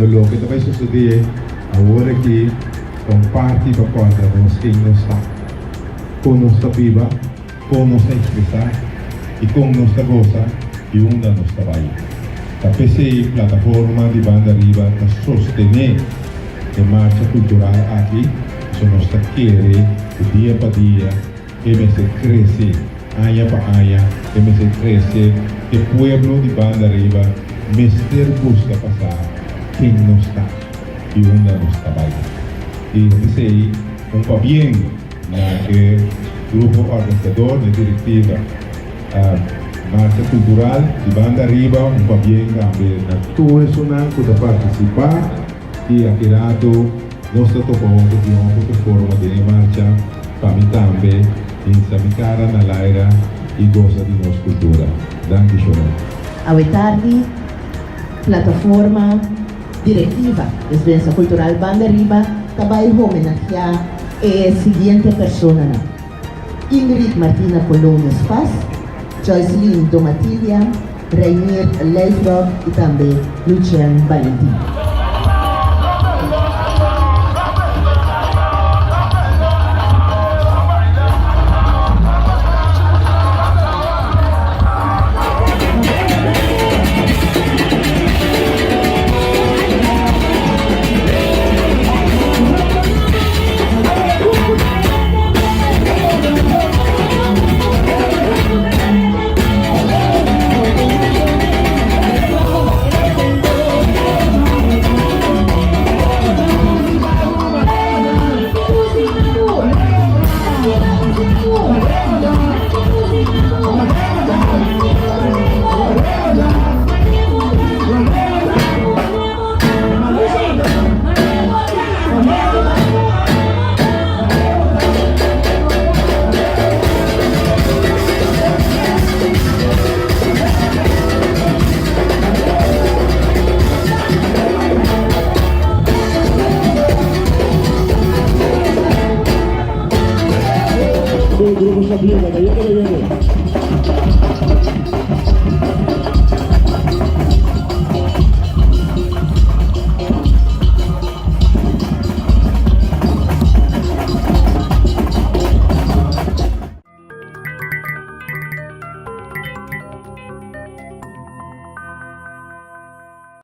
Anto loke ta bai sosodé awor aki ta un parti pa kòrda nos ken nos ta, kon nos ta biba, kon nos ta ekspresá i kon nos ta gosa i unda nos ta bai. Ta p'esei Plataforma di Banda Riba ta sostené e marcha kultural aki, pasobra nos ta kere ku dia pa dia e mester krese, aña pa aña e mester krese, e pueblo di Banda Riba mester buska pa sa ken nos ta i unda nos ta bai. I p'esei un pabien na e grupo organisador, na e direktiva Marcha Kultural di Banda Riba, un pabien tambe na tur esunnan ku ta partisipá i aki rato nos ta topa otro di un otro forma den e marcha pa mi tambe hinsa mi kara na laira i gosa di nos kultura. Danki Shonel. Awe tardi Plataforma Direktiva Despensa Kultural Banda Riba ta bai homenageá e siguiente personanan, Ingrid Martina Colonius Paz, Joyceline Domatilia, Reinier Lijfrock i tambe Lucien Valentin. Grupo Sablina, cayendo que viene.